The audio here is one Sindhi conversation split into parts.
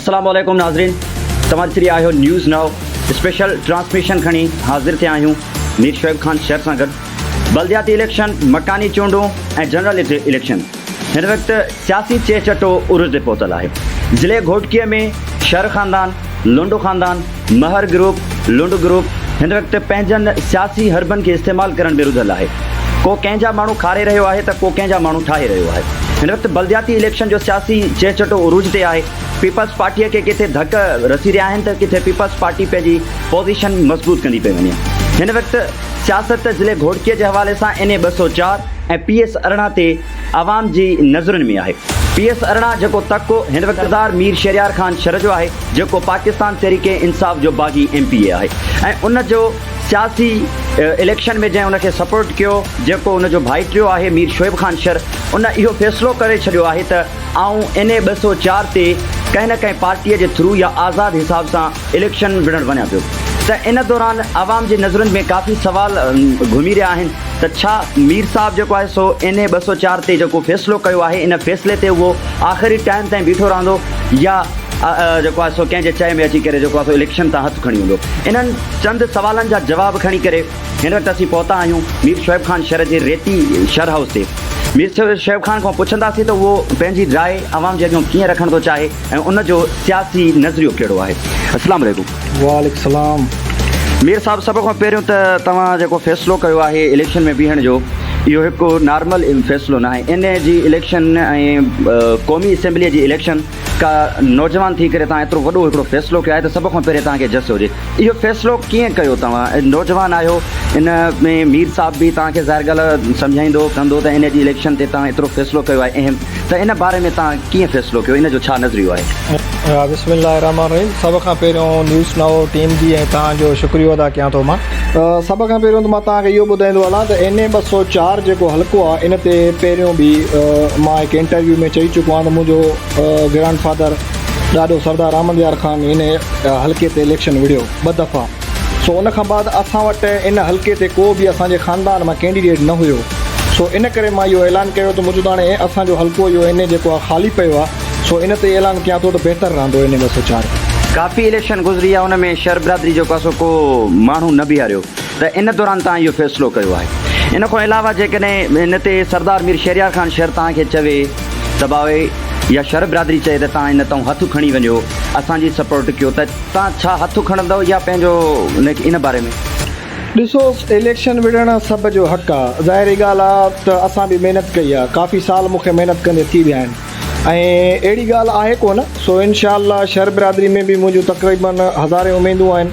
السلام عليڪم ناظرين توهان ڏسي رهيا آهيو نيوز نائو اسپيشل ٽرانسميشن کڻي حاضر ٿيا آهيون مير شعيب خان شهر سان گڏ بلدياتي اليڪشن مڪاني چونڊون ۽ جنرل اليڪشن هن وقت سياسي چيهه چٽو عروج تي پهتل آهي ضلعي گهوٽڪي ۾ شر خاندان لنڊ خاندان مهر گروپ، لنڊ گروپ هن وقت پنهنجن سياسي حربن کي استعمال ڪرڻ ۾ رڌل آهي. ڪو ڪنهن جا ماڻهو کاري رهيو آهي ته ڪو ڪنهن جا ماڻهو ٺاهي رهيو آهي. هن وقت بلدياتي اليڪشن جو سياسي چهچٽو عروج تي آهي. پيپلز پارٽيء کي ڪٿي ڌڪ رسي رهيا آهن ته ڪٿي پيپلز پارٽي پنهنجي پوزيشن مضبوط ڪندي پئي وڃي. هن وقت سياست ضلعي گهوٽڪيء جي حوالي سان اين اي 204 ۽ پي ايس 18 تي عوام جي نظرن ۾ آهي. پي ايس 18 جيڪو تڪ هن وقت سردار مير شهريار خان شر جو آهي جيڪو پاڪستان تحريڪ انصاف جو باغي ايم پي اي آهي ۽ ان جو سياسي اليڪشن ۾ جنهن ان کي سپورٽ ڪيو جيڪو ان جو ڀائٽيو آهي مير شعيب خان شر ان اهو فيصلو ڪري ڇڏيو آهي ته آئون اين اي 204 تي ڪنهن نه ڪنهن پارٽيء جي ٿرو يا آزاد حساب سان اليڪشن وڙهڻ وڃان پيو ته ان دوران عوام جي نظرن ۾ ڪافي سوال گهمي رهيا آهن ته ڇا مير صاحب جيڪو آهي سو اين اي 204 تي جيڪو فيصلو ڪيو آهي ان فيصلي تي اهو آخري ٽائيم تائين بيٺو رهندو يا جيڪو آهي سو ڪنهن جي چئي ۾ اچي ڪري جيڪو آهي سو اليڪشن تان هٿ کڻي ويندو. انهن چند سوالن جا جواب کڻي ڪري هن وقت اسين پهتا آهيون مير شعيب خان شھر جي ريتي شھر هائوس تي. مير شعيب خان کان پڇنداسين ته اهو پنهنجي راء عوام جي اڳيان ڪيئن رکڻ ٿو چاهي ۽ ان جو سياسي نظريو ڪهڙو آهي. السلام عليڪم. وعليڪم السلام. مير صاحب سڀ کان پهريون ته توهان جيڪو فيصلو ڪيو آهي اليڪشن ۾ بيهڻ جو اهو هڪ نارمل فيصلو ناهي اين اي جي اليڪشن ۽ قومي اسيمبلي جي اليڪشن ڪا نوجوان ٿي ڪري توهان ايترو وڏو هڪڙو فيصلو ڪيو آهي ته سڀ کان پهرين توهان کي جس هجي اهو فيصلو ڪيئن ڪيو توهان نوجوان آهيو ان ۾ مير صاحب به توهان کي ظاهر ڳالهه سمجهائيندو ڪندو ته اين اي جي اليڪشن تي توهان ايترو فيصلو ڪيو آهي اهم ته ان باري ۾ توهان ڪيئن فيصلو ڪيو ان جو ڇا نظريو آهي؟ بسم الله الرحمٰن الرحيم سڀ کان پهريون نيوز نائو ٽيم جي ۽ توهان جو شڪريو ادا ڪيان ٿو مان سڀ کان پهريون ته مان توهان کي اهو ٻڌائيندو هلان ته اين اي 204 جيڪو حلقو آهي ان تي پهريون به مان هڪ انٽرويو ۾ چئي چڪو آهيان ته منهنجو گرانڊ فادر ڏاڏو سردار احمد يار خان ان حلقي تي اليڪشن وڙهيو ٻه دفعا سو ان کان بعد اسان وٽ ان حلقي تي ڪو به اسان جي خاندان مان ڪينڊيڊيٽ نه هيو سو ان ڪري مان اهو اعلان ڪيو ته منهنجو ته هاڻي اسان جو حلقو اهو اين اي جيڪو آهي خالي پيو آهي سو ان تي اعلان ڪيان ٿو ته بهتر رهندو اين اي 204. ڪافي اليڪشن گذري آهي ان ۾ شھر برادري جو ڪاسو ڪو ماڻهو نه بيهاريو ته ان دوران توهان اهو فيصلو ڪيو آهي ان کان علاوه جيڪڏهن ان تي سردار مير شهريار خان شھر توهان کي چوي ته باوي يا شھر برادري چئي ته توهان ان تان هٿ کڻي وڃو اسان جي سپورٽ ڪيو ته توهان ڇا هٿ کڻندؤ يا پنهنجو ان باري ۾. ڏسو اليڪشن وڙهڻ سڀ جو حق آ ظاهري ڳالهه آ ته اسان به محنت ڪئي آ ڪافي سال مون کي محنت ڪندي ٿي ويا آهن ۽ اهڙي ڳالهه آهي ڪونه سو انشاء الله شھر برادري ۾ به منهنجون تقريبن هزارين اميدون آهن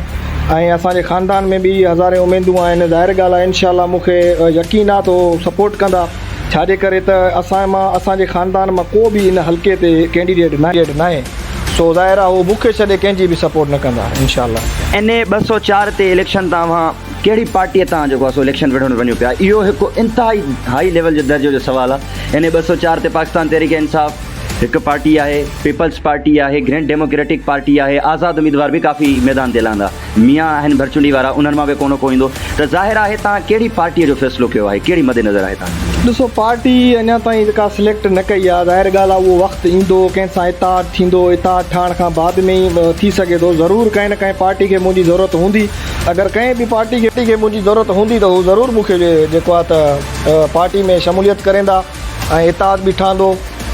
۽ اسان جي خاندان ۾ به هزارين اميدون آهن ظاهر ڳالهه آ انشاء الله مون کي يقين آ ته هو سپورٽ ڪندا ڇا جي ڪري ته اسان مان اسان جي خاندان مان ڪو به ان حلقي تي ڪينڊيڊيٽ ناهي سو ظاهر آ هو مون کي ڇڏي ڪنهن جي به سپورٽ نه ڪندا انشاء الله. اين اي 204 تي اليڪشن تان اوهان ڪهڙي پارٽيء تان جيڪو آ سو اليڪشن وڙهڻ وڃو پيا اهو هڪ انتهائي هائي ليول جو درجي جو سوال آ اين اي 204 تي پاڪستان تحريڪ انصاف هڪ پارٽي آهي پيپلز پارٽي آهي گرينڊ ڊيموڪريٽڪ پارٽي آهي آزاد اميدوار به ڪافي ميدان تي لهندا. ميان آهن ڀرچونڊي وارا انهن مان به ڪونه ڪو ايندو ته ظاهر آهي توهان ڪهڙي پارٽيء جو فيصلو ڪيو آهي ڪهڙي مد نظر آهي توهان جي. ڏسو پارٽي اڃا تائين ڪا سليڪٽ نه ڪئي آهي ظاهر ڳالهه آهي اهو وقت ايندو ڪنهن سان اتحاد ٿيندو اتحاد ٺاهڻ کان بعد ۾ ئي ٿي سگهي ٿو ضرور ڪنهن نه ڪنهن پارٽي کي منهنجي ضرورت هوندي اگر ڪنهن به پارٽي کي منهنجي ضرورت هوندي ته هو ضرور مون کي جيڪو آهي ته پارٽي ۾ شموليت ڪريندا ۽ اتحاد به ٺهندو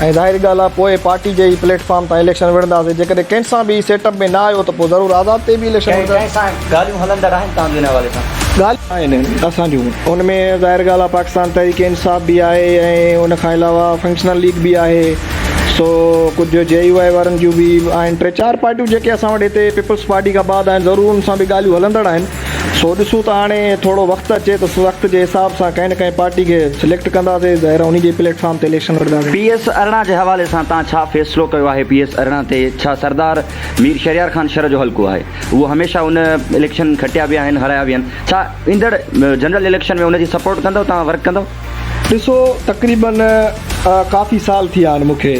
۽ ظاهري ڳالهه آهي پوء پارٽي جي ئي پليٽ فارم تان اليڪشن وڙهنداسين جيڪڏهن ڪنهن سان به سيٽ اپ ۾ نه آيو ته پوء ضرور آزاد تي به اليڪشن ڪنهن وڙهنداسين. سان ڳالهيون هلندڙ آهن توهان جون ان حوالي سان؟ ڳالهيون آهن اسان جون ان ۾ ظاهر ڳالهه آهي پاڪستان تحريڪ انصاف به آهي ۽ ان کان علاوه فنڪشنل ليگ به آهي سو ڪجهه جي يو آء وارن جون به آهن ٽي چار پارٽيون جيڪي اسان وٽ هتي پيپلز پارٽي کان بعد آهن ضرور ان سان به ڳالهيون هلندڙ آهن. سو ڏسون ته هاڻي ٿورو وقت اچي ته وقت جي حساب سان ڪنهن نه ڪنهن پارٽي کي سليڪٽ ڪنداسين ظاهر آهي انهي جي پليٽ فارم تي اليڪشن وڙهنداسين. پي ايس 18 جي حوالي سان تان ڇا فيصلو ڪيو آهي پي ايس 18 تي ڇا سردار مير شهريار خان شر جو حلقو آهي اهو هميشه ان اليڪشن کٽيا به آهن هارايا به آهن ڇا ايندڙ جنرل اليڪشن ۾ ان جي سپورٽ ڪندو توهان ورڪ ڪندو. ڏسو تقريبن ڪافي سال ٿي ويا آهن مون کي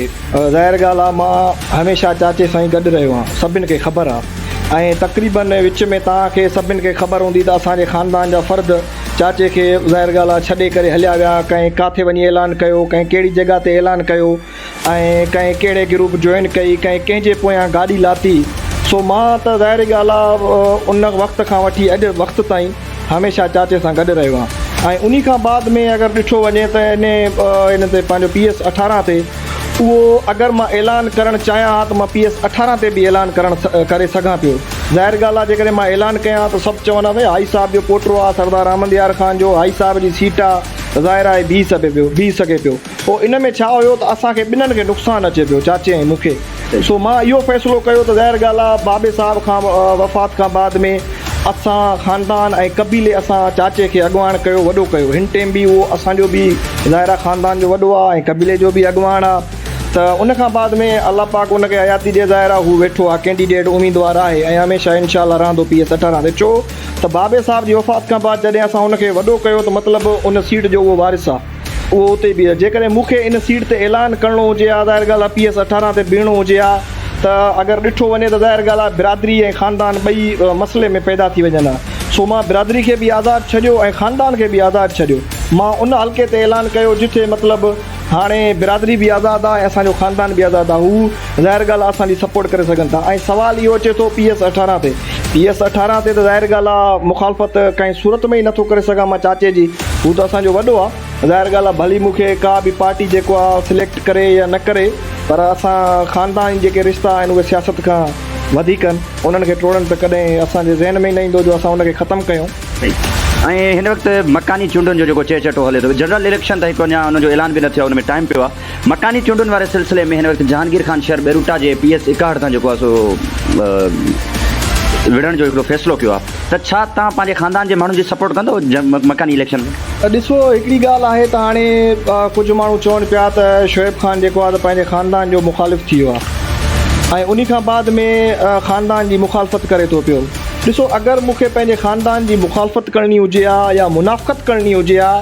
ظاهر ڳالهه آهي مان هميشه چاچي سان ئي گڏ رهيو آهيان سڀن کي خبر آهي ۽ تقريبن وچ ۾ توهان کي سڀن کي خبر هوندي ته اسان جي خاندان جا فرد چاچي کي ظاهر ڳالهه آ ڇڏي ڪري هليا ويا، ڪنهن ڪاٿي وڃي اعلان ڪيو، ڪنهن ڪهڙي جڳهه تي اعلان ڪيو ۽ ڪنهن ڪهڙي گروپ جوائن ڪئي، ڪنهن ڪنهن جي پويان گاڏي لاتي. سو مان ته ظاهري ڳالهه آ ان وقت کان وٺي اڄ وقت تائين هميشه چاچي سان گڏ رهيو آهيان ۽ انهي کان بعد ۾ اگر ڏٺو وڃي ته انهي ان تي پنهنجو پي ايس 18 تي اهو اگر مان اعلان ڪرڻ چاهيان ها ته مان پي ايس 18 تي به اعلان ڪرڻ ڪري سگهان پيو. ظاهر ڳالهه آهي جيڪڏهن مان اعلان ڪيان ها ته سڀ چون ها ڀئي حاجي صاحب جو پوٽو آهي سردار احمد يار خان جو حاجي صاحب جي سيٽ آهي ته ظاهر آهي بيهي سگهي پيو بيهي سگهي پيو پوء ان ۾ ڇا هيو ته اسان کي ٻنهن کي نقصان اچي پيو چاچي ۽ مون کي سو مان اهو فيصلو ڪيو ته ظاهر ڳالهه آهي بابي صاحب کان وفات کان بعد ۾ اسان خاندان ۽ قبيلي اسان چاچي کي اڳواڻ ڪيو وڏو ڪيو هن ٽيم به اهو اسان جو به ظاهر آ خاندان جو وڏو آ ۽ قبيلي جو به اڳواڻ آ ته ان کان بعد ۾ الله پاڪ ان کي حياتي ڏي ظاهر آ هو ويٺو آ ڪينڊيڊيٽ اميدوار آهي ۽ هميشه انشاء الله رهندو پي ايس 18 تي ڇو ته بابي صاحب جي وفات کان بعد جڏهن اسان ان کي وڏو ڪيو ته مطلب ان سيٽ جو اهو وارث آ اهو اتي بيهي جيڪڏهن مون کي ان سيٽ تي اعلان ڪرڻو هجي ها ظاهر ڳالهه آهي پي ايس 18 تي بيهڻو هجي ها ته اگر ڏٺو وڃي ته ظاهر ڳالهه آهي برادري ۽ خاندان ٻئي مسئلي ۾ پيدا ٿي وڃن ها سو مان برادري کي به آزاد ڇڏيو ۽ خاندان کي به آزاد ڇڏيو مان ان حلقي تي اعلان ڪيو جتي مطلب هاڻي برادري به آزاد آهي ۽ اسان جو خاندان به آزاد آهي هو ظاهر ڳالهه آهي اسان جي سپورٽ ڪري سگهن ٿا ۽ سوال اهو اچي ٿو پي ايس 18 تي پي ايس 18 تي ته ظاهر ڳالهه آهي مخالفت ڪنهن صورت ۾ ئي نٿو ڪري سگهان مان چاچي جي هو ته اسان جو وڏو آهي ظاهر ڳالهه آهي ڀلي مون کي ڪا به پارٽي جيڪو آهي سليڪٽ ڪري يا نه ڪري پر اسان خانداني جيڪي رشتا آهن اهي سياست کان وڌيڪ آهن انهن کي ٽوڙڻ ته ڪڏهن اسان جي ذهن ۾ ئي نه ايندو جو اسان ان کي ختم ڪيون. ۽ هن وقت مڪاني چونڊن جو جيڪو چهچٽو هلي ٿو جنرل اليڪشن ته هڪ اڃا ان جو اعلان به نه ٿيو آهي ان ۾ ٽائيم پيو آهي مڪاني چونڊن واري سلسلي ۾ هن وقت جهانگير خان شھر ٻيروٽا جي پي ايس 61 تان جيڪو آهي سو وڙهڻ جو هڪڙو فيصلو ڪيو آهي ته ڇا توهان پنهنجي خاندان جي ماڻهن جي سپورٽ ڪندو مڪاني اليڪشن ۾؟ ڏسو هڪڙي ڳالهه آهي ته هاڻي ڪجهه ماڻهو چون پيا ته شعيب خان جيڪو آهي ته پنهنجي خاندان جو مخالف ٿي ويو آهي ۽ انهي کان بعد ۾ خاندان جي مخالفت ڪري ٿو پيو ڏسو اگر مون کي پنهنجي خاندان جي مخالفت ڪرڻي هجي ها يا منافقت ڪرڻي هجي ها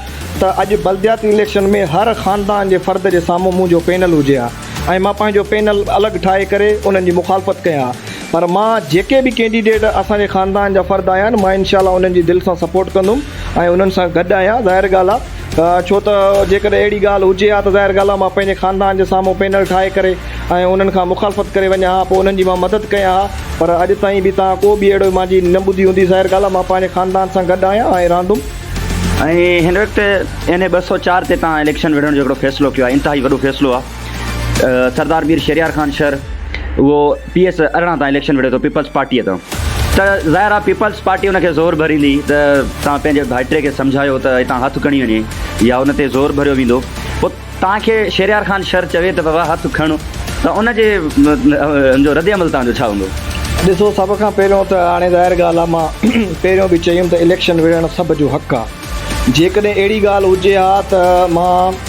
ته اڄ بلدياتي اليڪشن ۾ هر خاندان جي فرد جي سامهون منهنجو پينل هجي ها ۽ مان پنهنجو پينل الڳ ٺاهي ڪري انهن جي مخالفت ڪيان ها پر مان جيڪي به ڪينڊيڊيٽ اسان جي خاندان جا فرد آيا آهن مان انشاء الله انهن جي دل سان سپورٽ ڪندم ۽ انهن سان گڏ آهيان ظاهر ڳالهه آهي ڇو ته جيڪڏهن اهڙي ڳالهه هجي ها ته ظاهر ڳالهه آهي مان پنهنجي خاندان جي سامهون پينل ٺاهي ڪري ۽ انهن کان مخالفت ڪري وڃان ها پوء انهن جي مان مدد ڪيان ها پر اڄ تائين به توهان ڪو به اهڙو مان جي نه ٻڌي هوندي ظاهر ڳالهه آهي مان پنهنجي خاندان سان گڏ آهيان ۽ رهندم. ۽ هن وقت اين اي 204 تي توهان اليڪشن وڙهڻ جو هڪڙو فيصلو ڪيو آهي انتهائي وڏو فيصلو آهي سردار مير شهريار خان شر اهو پي ايس 18 تان اليڪشن وڙهي ٿو پيپلز پارٽيء تان ته ظاهر آهي پيپلز پارٽي ان کي زور ڀريندي ته توهان پنهنجي ڀائٽي کي سمجهايو ته هتان هٿ کڻي وڃي يا ان تي زور ڀريو ويندو پوء توهان کي شهريار خان شر چوي ته بابا هٿ کڻ ته ان جي ان جو رد عمل توهان جو ڇا هوندو؟ ڏسو سڀ کان پهريون ته هاڻي ظاهر ڳالهه آ مان پهريون به چيم ته اليڪشن وڙهڻ سڀ جو حق آ جيڪڏهن اهڙي ڳالهه هجي ها ته مان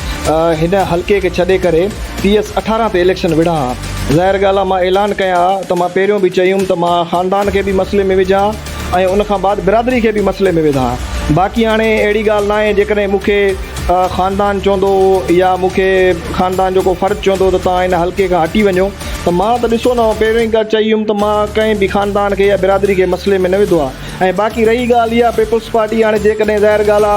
هن حلقي کي ڇڏي ڪري پي ايس 18 تي اليڪشن وڙهان ها ظاهر ڳالهه آ مان اعلان ڪيان ها ته مان پهريون به چيم ته مان خاندان کي به مسئلي ۾ وجهان ۽ ان کان بعد برادري کي به مسئلي ۾ وڌان ها باقي هاڻي اهڙي ڳالهه ناهي جيڪڏهن مون کي خاندان چوندو يا مون کي خاندان جو ڪو فرد چوندو ته توهان هن حلقي کان هٽي وڃو ته مان ته ڏسو نه پهريون ئي ڳالهه چئي هيم ته مان ڪنهن به خاندان کي يا برادري کي مسئلي ۾ نه وڌو آهي ۽ باقي رهي ڳالهه اها پيپلز پارٽي هاڻي جيڪڏهن ظاهر ڳالهه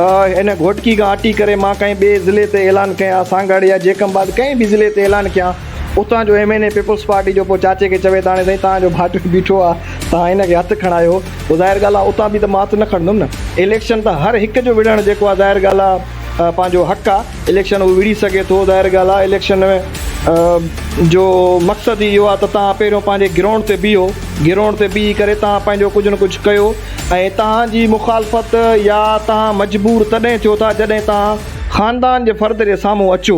آهي هن گهوٽڪي کان هٽي ڪري مان ڪنهن ٻئي ضلعي تي اعلان ڪيان سانگهڙ يا جيڪب آباد ڪنهن به ضلعي تي اعلان ڪيان اتان جو M N A peoples party جو پوء چاچي کي چوي ته هاڻي سائين توهان جو ڀائٽيو بيٺو آهي توهان هن کي هٿ کڻايو پوء ظاهر ڳالهه آهي اتان به ته مان هٿ نه کڻندم نه. اليڪشن ته هر هڪ جو وڙهڻ جيڪو آهي ظاهر ڳالهه آهي پنهنجو حق آهي اليڪشن هو وڙهي سگهي ٿو ظاهر ڳالهه آهي اليڪشن جو مقصد ئي اهو آهي ته توهان پهريون پنهنجي گرائونڊ تي بيهو گرائونڊ تي بيهي ڪري توهان پنهنجو ڪجهه نه ڪجهه ڪيو ۽ توهان جي مخالفت يا توهان مجبور تڏهن ٿيو ٿا جڏهن توهان خاندان جي فرد جي سامهون اچو.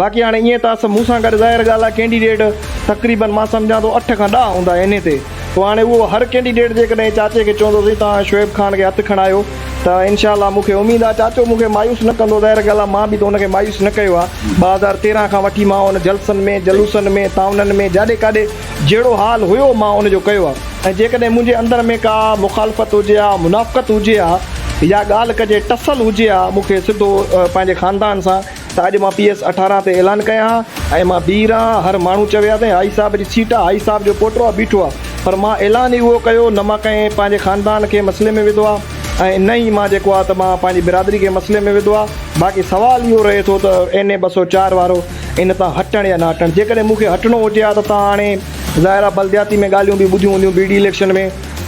باقي هاڻي ائين ته اس مون سان گڏ ظاهر ڳالهه آهي ڪينڊيڊيٽ تقريبن مان سمجهان ٿو اٺ کان ڏهه هوندا اين اي تي پوء هاڻي اهو هر ڪينڊيڊيٽ جيڪڏهن چاچي کي چوندو سائين توهان شعيب خان کي هٿ کڻايو ته انشاء الله مون کي اميد آهي چاچو مون کي مايوس نه ڪندو ظاهر ڳالهه آهي مان به ته ان کي مايوس نه ڪيو آهي 2013 کان وٺي مان ان جلسن ۾ جلوسن ۾ تعاونن ۾ جاڏي ڪاڏي جهڙو حال هيو مان ان جو ڪيو آهي ۽ جيڪڏهن منهنجي اندر ۾ ڪا مخالفت هجي ها منافقت هجي ها يا ڳالهه ڪجي ٽسل هجي ها مون کي سڌو پنهنجي خاندان سان ته اڄ مان پي ايس 18 تي اعلان ڪيان ها ۽ مان بيهي رهان ها، هر ماڻهو چوي ها ته حاجي صاحب جي سيٽ آ، حاجي صاحب جو پوٽو آ، بيٺو آ، پر مان اعلان ئي اهو ڪيو، نه مان ڪنهن پنهنجي خاندان کي مسئلي ۾ وڌو آ، ۽ نه ئي مان جيڪو آهي ته مان پنهنجي برادري کي مسئلي ۾ وڌو آهي. باقي سوال اهو رهي ٿو ته اين اي 204 وارو ان تان هٽڻ يا نه هٽڻ. جيڪڏهن مون کي هٽڻو هجي ها ته توهان هاڻي ظاهر آهي بلدياتي ۾ ڳالهيون به ٻڌيون هونديون بي ڊي اليڪشن ۾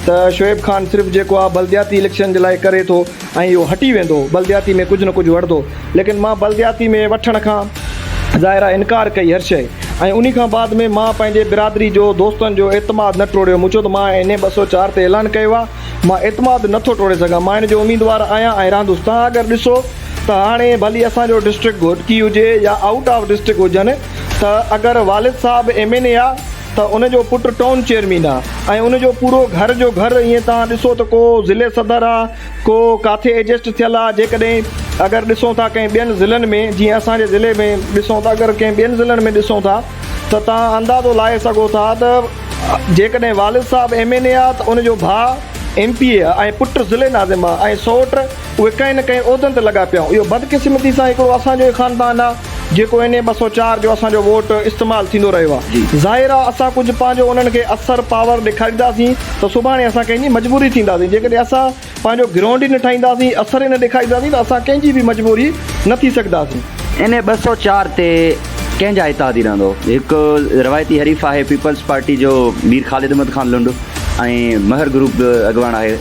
ته شعيب خان صرف جيڪو آهي بلدياتي اليڪشن جي لاء ڪري ٿو ۽ اهو هٽي ويندو بلدياتي ۾ ڪجهه نه ڪجهه وٺندو ليڪن مان بلدياتي ۾ وٺڻ کان ظاهر آهي انڪار ڪئي هر شيء ۽ انهي کان بعد ۾ مان پنهنجي برادري جو دوستن جو اعتماد نه ٽوڙيو مون چيو ته مان اين اي 204 تي اعلان ڪيو آهي مان اعتماد نه ٿو ٽوڙي سگهان مان ان جو اميدوار آهيان ۽ رهندس توهان اگر ڏسو ته هاڻي ڀلي اسان جو ڊسٽرڪٽ گهوٽڪي هجي يا آئوٽ آف ڊسٽرڪٽ هجن ته اگر والد صاحب ايم اين اي آهي ته ان جو پٽ ٽائون چيئرمين آ ۽ ان جو پورو گهر جو گهر ائين توهان ڏسو ته ڪو ضلعي صدر آ ڪو ڪاٿي ايڊجسٽ ٿيل آ جيڪڏهن اگر ڏسون ٿا ڪنهن ٻين ضلعن ۾ جيئن اسان جي ضلعي ۾ ڏسون ٿا اگر ڪنهن ٻين ضلعن ۾ ڏسون ٿا ته توهان اندازو لائي سگهو ٿا ته جيڪڏهن والد صاحب ايم اين اي آ ته ان جو ڀاء ايم پي اي آ ۽ پٽ ضلعي ناظم آ ۽ سئوٽ اهي ڪنهن نه ڪنهن عهدن تي لڳا پيا آهيون. اهو بدقسمتي سان هڪڙو اسان جو ئي خاندان آ جيڪو اين اي 204 جو اسان جو ووٽ استعمال ٿيندو رهيو آ. ظاهر آ اسان ڪجهه پنهنجو انهن کي اثر پاور ڏيکارينداسين ته سڀاڻي اسان ڪنهن جي مجبوري ٿينداسين. جيڪڏهن اسان پنهنجو گرائونڊ ئي نه ٺاهينداسين، اثر ئي نه ڏيکارينداسين ته اسان ڪنهن جي به مجبوري نه ٿي سگهنداسين. اين اي 204 تي ڪنهن جا اتحادي رهندو؟ هڪ روايتي حريف آهي پيپلز پارٽي جو مير خالد احمد خان لنڊ ۽ مهر گروپ جو اڳواڻ آهي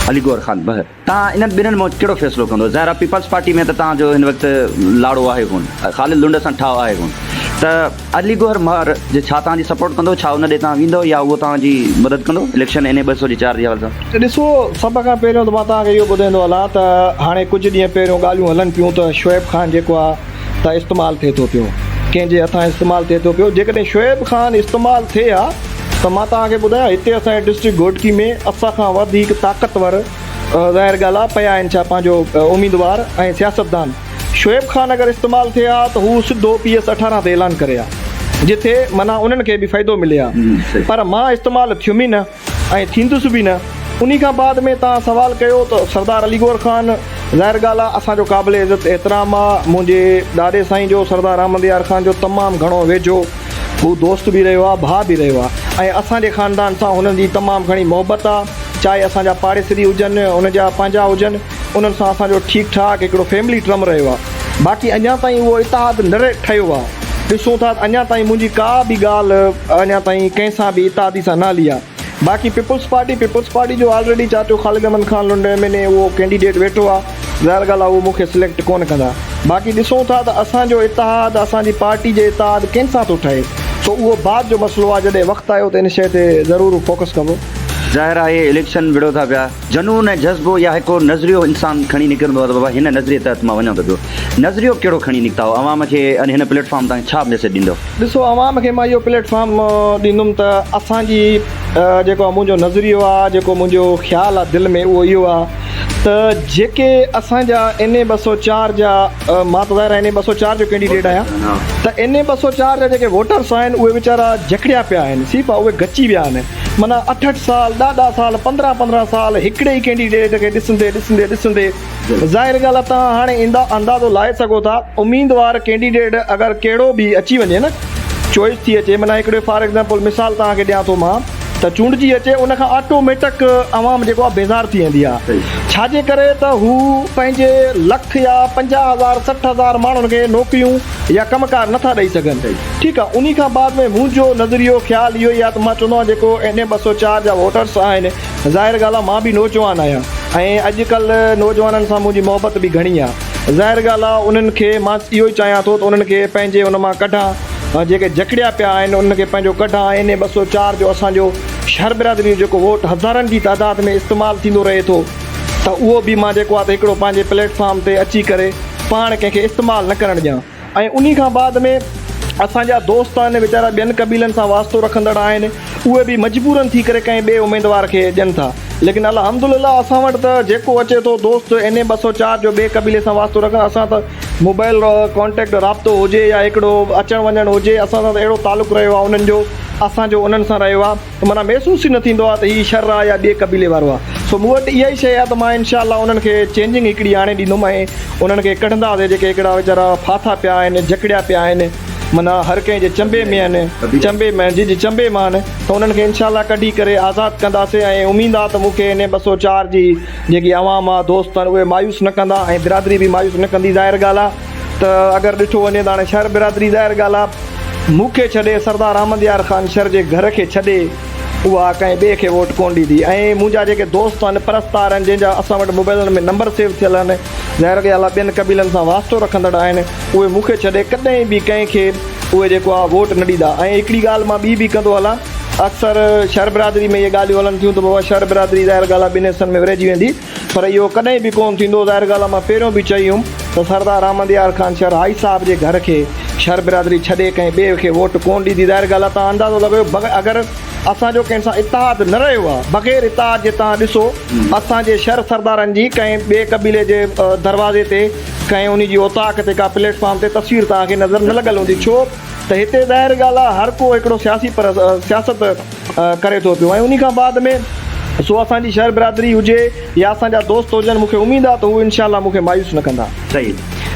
علي گوهر خان مهر. توهان انهن ٻنهن مان ڪهڙو فيصلو ڪندو؟ ظاهر آهي پيپلز پارٽي ۾ ته توهان جو هن وقت لاڙو آهي ڪونه، خالد لنڊ سان ٺاهه آهي ڪونه ته علي گوهر مهر جي ڇا توهان جي سپورٽ ڪندو؟ ڇا ان ڏي توهان ويندو يا اهو توهان جي مدد ڪندو اليڪشن اين اي 200 جي چار جي حوالي سان؟ ڏسو سڀ کان پهريون ته مان توهان کي اهو ٻڌائيندو هلان ته هاڻي ڪجهه ڏينهن پهريون ڳالهيون هلن پيون ته شعيب خان جيڪو آهي ته استعمال ٿئي ٿو پيو ڪنهن جي هٿان استعمال ٿئي ٿو پيو جيڪڏهن شعيب خان استعمال ٿئي ها ته مان توهان کي ٻڌايان هتي اسان جي ڊسٽرڪٽ گهوٽڪي ۾ اسان کان وڌيڪ طاقتور ظاهر ڳالهه آهي پيا آهن ڇا پنهنجو اميدوار ۽ سياستدان شعيب خان اگر استعمال ٿئي ها ته هو سڌو پي ايس 18 تي اعلان ڪري ها جتي معنيٰ انهن کي به فائدو ملي ها پر مان استعمال ٿيم ئي نه ۽ ٿيندس به نه انهي کان بعد ۾ توهان سوال ڪيو ته سردار علي گوهر خان ظاهر ڳالهه آهي اسان جو قابل عزت احترام آهي منهنجي ڏاڏي سائين جو سردار احمد يار خان جو تمام گهڻو ويجهو هو دوست به رهيو آهي، ڀاء به رهيو آهي ۽ اسان جي خاندان سان هنن جي تمام گهڻي محبت آهي، چاهي اسان جا پاڙيسري هجن، هن جا پنهنجا هجن، انهن سان اسان جو ٺيڪ ٺاڪ هڪڙو فيملي ٽرم رهيو آهي. باقي اڃا تائين اهو اتحاد نه ٺهيو آهي. ڏسون ٿا ته اڃا تائين منهنجي ڪا به ڳالهه اڃا تائين ڪنهن سان به اتحادي سان نه هلي آهي. باقي پيپلز پارٽي، پيپلز پارٽي جو آلريڊي چاچو Khalid Ahmed Khan Lund M N A اهو ڪينڊيڊيٽ ويٺو آهي. ظاهر ڳالهه آهي اهو مون کي سليڪٽ ڪونه ڪندا. باقي ڏسون ٿا ته اسان جو اتحاد، اسان جي پارٽي جي اتحاد ڪنهن سان ٿو ٺهي. سو اهو بعد جو مسئلو آهي، جڏهن وقت آيو ته ان شيء تي ضرور فوڪس ڪبو. ظاهر آهي اليڪشن وڙهو ٿا پيا. جنون ۽ جذبو يا هڪ نظريو انسان کڻي نڪرندو آهي ته بابا هن نظريي تحت مان وڃان ٿو پيو. نظريو ڪهڙو کڻي نڪتا آهيو؟ عوام کي ۽ هن پليٽ فارم تان ڇا ميسيج ڏيندؤ؟ ڏسو عوام کي مان اهو پليٽ فارم ڏيندم ته اسان جي جيڪو منهنجو نظريو آهي جيڪو منهنجو خيال آهي دل ۾ اهو اهو آهي ته جيڪي اسان جا اين اي 204 جا مان ته ظاهر آهي اين اي 204 جو ڪينڊيڊيٽ آهيان ته اين اي 204 جا جيڪي ووٽرس آهن اهي ويچارا جڪڙيا پيا آهن صرف اهي گچي ويا آهن معنيٰ اٺ اٺ سال ڏهه ڏهه سال پندرهن پندرهن سال هڪڙي ئي ڪينڊيڊيٽ کي ڏسندي ڏسندي ڏسندي ظاهر ڳالهه آهي توهان هاڻي اندازو لائي سگهو ٿا اميدوار ڪينڊيڊيٽ اگر ڪهڙو به اچي وڃي نه چوائس ٿي اچي معنيٰ هڪڙي فار ايگزامپل مثال توهان کي ڏيان ٿو مان ته چونڊجي اچي ان کان آٽوميٽڪ عوام جيڪو آهي بيزار ٿي ويندي آهي ڇا جي ڪري ته هو پنهنجي لک يا 50 هزار 60 هزار ماڻهن کي نوڪريون يا ڪم ڪار نٿا ڏئي سگهن ٺيڪ آهي انهي کان بعد ۾ منهنجو نظريو خيال اهو ئي آهي ته مان چوندو آهيان جيڪو اين اي 204 جا ووٽرس آهن ظاهر ڳالهه آ مان به نوجوان آهيان ۽ اڄ ڪلهه نوجوانن سان منهنجي محبت به گهڻي آ ظاهر ڳالهه آ انهن کي مان اهو ئي چاهيان ٿو ته انهن کي پنهنجي ان مان ڪڍان جيڪي جڪڙيا پيا آهن انهن کي پنهنجو ڪڍان اين اي 204 جو اسان جو شھر برادري جو جيڪو ووٽ هزارن جي تعداد ۾ استعمال ٿيندو رهي ٿو ته اهو به مان جيڪو آ ته هڪڙو پنهنجي پليٽ فارم تي اچي ڪري پاڻ ڪنهن کي استعمال نه ڪرڻ ڏيان. ۽ انهي کان بعد ۾ اسان جا دوست آهن ويچارا ٻين قبيلن سان واسطو رکندڙ آهن اهي به مجبورن ٿي ڪري ڪنهن ٻئي اميدوار کي ڏين ٿا ليڪن الحمدلله اسان وٽ ته جيڪو اچي ٿو دوست اين اي 204 جو ٻئي قبيلي سان واسطو رکن اسان ته موبائل ڪانٽيڪٽ رابطو هجي يا هڪڙو اچڻ وڃڻ هجي اسان سان ته اهڙو تعلق رهيو آهي انهن جو اسان جو انهن سان رهيو آهي ته معنيٰ محسوس ئي نه ٿيندو آهي ته هي شھر آهي يا ٻئي قبيلي وارو آهي سو مون وٽ اها ئي شيء آهي ته مان انشاء الله انهن کي چينجنگ هڪڙي آڻي ڏيندم ۽ انهن کي ڪڍنداسين جيڪي هڪڙا ويچارا ڦاٿا پيا آهن جڪڙيا پيا آهن معنيٰ هر ڪنهن جي چنبي ۾ آهن چنبي ۾ جي جي چنبي مان آهن ته انهن کي انشاء الله ڪڍي ڪري آزاد ڪنداسين ۽ اميد آ ته مون کي ان 204 جي جيڪي عوام آ دوست آهن اهي مايوس نه ڪندا ۽ برادري به مايوس نه ڪندي ظاهر ڳالهه آ ته اگر ڏٺو وڃي ته هاڻي شھر برادري ظاهر ڳالهه آ مون کي ڇڏي سردار احمد يار خان شھر جي گهر کي ڇڏي اها ڪنهن ٻئي کي ووٽ ڪونه ڏيندي ۽ منهنجا جيڪي دوست آهن پرستار آهن جنهن جا اسان وٽ موبائلن ۾ نمبر سيو ٿيل آهن ظاهر ڳالهه آهي ٻين قبيلن سان واسطو رکندڙ آهن اهي مون کي ڇڏي ڪڏهن به ڪنهن کي اهي جيڪو آهي ووٽ نه ڏيندا ۽ هڪڙي ڳالهه مان ٻي به ڪندو هلان اڪثر شھر برادري ۾ اهي ڳالهيون هلن ٿيون ته بابا شھر برادري ظاهر ڳالهه آهي ٻن حصن ۾ ورهجي ويندي پر اهو ڪڏهن به ڪونه ٿيندو. ظاهر ڳالهه آهي مان پهريون به چئي هيم ته سردار احمد يار خان شر حاجي صاحب جي گهر کي شر برادري ڇڏي ڪنهن ٻئي کي ووٽ ڪونه ڏيندي. ظاهر ڳالهه آهي توهان اندازو لڳايو اگر اسان جو ڪنهن سان اتحاد نه رهيو آهي بغير اتحاد جي توهان ڏسو اسان جي شر سردارن جي ڪنهن ٻئي قبيلي جي دروازي تي ڪنهن انهي جي اوطاق تي ڪا پليٽ فارم تي تصوير توهان کي نظر نه لڳل هوندي ڇو ته هتي ظاهر ڳالهه آهي هر ڪو هڪڙو سياسي پر سياست ڪري ٿو پيو ۽ انهي کان بعد ۾ سو اسان جي شهر برادري هجي يا اسان جا دوست هجن مون کي اميد آهي ته هو انشاء الله مون کي مايوس نه ڪندا. صحيح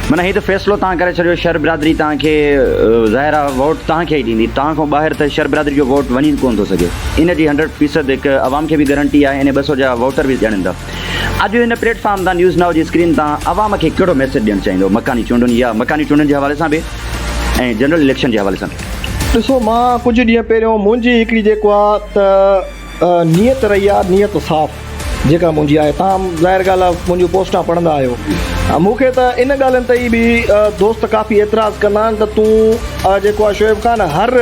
معنيٰ هي ته فيصلو توهان ڪري ڇڏيو شھر برادري توهان کي ظاهر آهي ووٽ توهان کي ئي ڏيندي توهان کان ٻاهر ته شھر برادري جو ووٽ وڃي ڪونه ٿو سگهي ان جي هنڊريڊ فيصد هڪ عوام کي به گرنٽي آهي ۽ 200 جا ووٽر به ڄاڻين ٿا اڄ هن پليٽ فارم تان نيوز نائو جي اسڪرين تان عوام کي ڪهڙو ميسيج ڏيڻ چاهيندو مڪاني چونڊن يا مڪاني چونڊن جي حوالي سان به ۽ جنرل اليڪشن جي حوالي سان به. ڏسو مان ڪجهه ڏينهن پهريون منهنجي هڪڙي جيڪو آ ته نيت رهي آ نيت صاف جيڪا منهنجي آهي تهان ظاهر ڳالهه آ منهنجون پوسٽان پڙهندا آهيو مون کي ته ان ڳالهين تي ئي به دوست ڪافي اعتراض ڪندا آهن ته تون جيڪو آ شعيب خان هر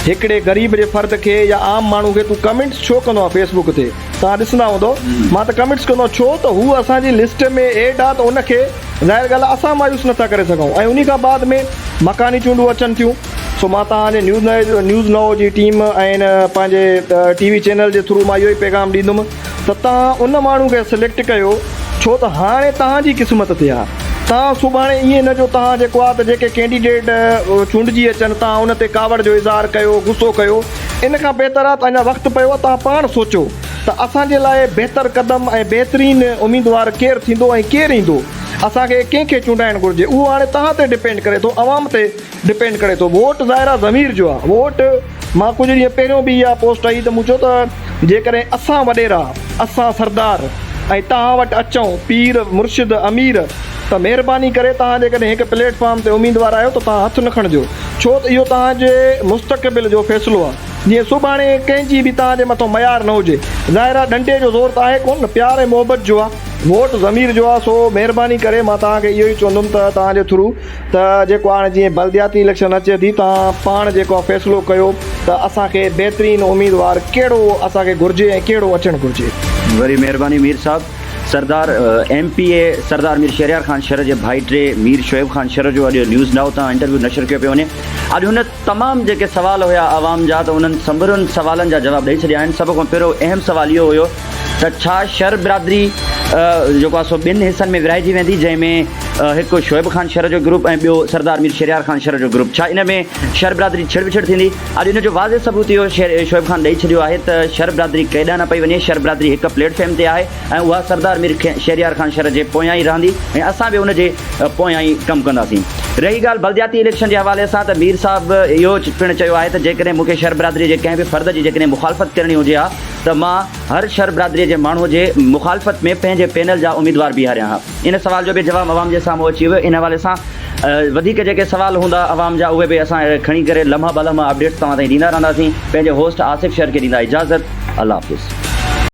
هڪڙي غريب جي فرد کي يا عام ماڻهو کي تون ڪمينٽس ڇو ڪندو آ فيس بڪ تي تهان ڏسندا هوندو مان ته ڪمينٽس ڪندو آهيان ڇو ته هو اسان جي لسٽ ۾ ايڊ آ ته ان کي ظاهر ڳالهه آ اسان مايوس نٿا ڪري سگهون ۽ انهي کان بعد ۾ مڪاني چونڊون اچن ٿيون سو مان توهان جي نيوز نيوز نو جي ٽيم ۽ ان پنهنجي ٽي وي چينل جي ٿرو مان اهو ئي پيغام ڏيندم ته توهان ان ماڻهو کي سليڪٽ ڪيو ڇو ته هاڻي توهان جي قسمت تي آهي توهان سڀاڻي ائين نه جو توهان جيڪو آهي ته جيڪي ڪينڊيڊيٽ چونڊجي اچن توهان ان تي ڪاوڙ جو اظهار ڪيو غصو ڪيو ان کان بهتر آهي ته اڃا وقت پيو آهي توهان پاڻ سوچو ته اسان جي لاء بهتر قدم ۽ بهترين اميدوار ڪير ٿيندو ۽ ڪير ايندو اسان کي ڪنهن کي چونڊائڻ گهرجي اهو هاڻي توهان تي ڊپينڊ ڪري ٿو عوام تي ڊپينڊ ڪري ٿو ووٽ ظاهر آ ضمير جو آ ووٽ مان ڪجهه ڏينهن پهريون به اها پوسٽ آئي ته مون چيو ته جيڪڏهن اسان وڏيرا اسان سردار ۽ توهان وٽ اچون پير مرشد امير ته مهرباني ڪري توهان جيڪڏهن هڪ پليٽ فارم تي اميدوار آهيو ته توهان هٿ نه کڻجو ڇو ته اهو توهان جي مستقبل جو فيصلو آ جيئن سڀاڻي ڪنهن جي به توهان جي مٿان ميار نه هجي ظاهر آ ڏنڊي جو زور ته آهي ڪونه نه پيار ۽ محبت جو آ ووٽ ضمير جو آ سو مهرباني ڪري مان توهان کي اهو ئي چوندم ته توهان جي ٿرو ته جيڪو هاڻي جيئن بلدياتي اليڪشن اچي ٿي توهان پاڻ جيڪو آهي فيصلو ڪيو ته اسان کي بهترين اميدوار ڪهڙو اسان کي گهرجي ۽ ڪهڙو اچڻ گهرجي. وري مهرباني مير صاحب. سردار ايم پي اي سردار مير شهريار خان شر جي ڀائٽي مير شعيب خان شر جو اڄ نيوز نائو تان انٽرويو نشر ڪيو پيو وڃي اڄ هن تمام جيڪي سوال هيا عوام جا ته انهن سمورن سوالن جا جواب ڏئي ڇڏيا آهن سڀ کان پهريون اهم سوال اهو هيو ته ڇا شر برادري جيڪو آهي سو ٻن حصن ۾ ورهائجي ويندي جنهن ۾ هڪ شعيب خان شر جو گروپ ۽ ٻيو سردار مير شهريار خان شر جو گروپ ڇا ان ۾ شر برادري ڇڙ وڇڙ ٿيندي اڄ ان جو واضح ثبوت اهو شعيب خان ڏئي ڇڏيو آهي ته شر برادري ڪيڏانهن نه پئي وڃي شر برادري هڪ پليٽ فيم تي آهي ۽ اها سردار مير شهريار خان شر جي پويان ئي رهندي ۽ اسان به ان جي پويان ئي ڪم ڪنداسين. رهي ڳالهه بلدياتي اليڪشن جي حوالي سان ته مير صاحب اهو پڻ چيو آهي ته جيڪڏهن مون کي شر برادري جي ڪنهن به فرد جي جيڪڏهن مخالفت ڪرڻي هجي ها ته مان هر شھر برادريء جي ماڻهوء جي مخالفت ۾ پنهنجي پينل جا اميدوار بيهاريان ها. ان سوال جو به جواب عوام جي سامهون اچي ويو. ان حوالي سان وڌيڪ جيڪي سوال هوندا عوام جا اهي به اسان کڻي ڪري لمحه به لمحه اپڊيٽس توهان تائين ڏيندا رهنداسين. پنهنجي هوسٽ آصف شر کي ڏيندا اجازت. الله حافظ.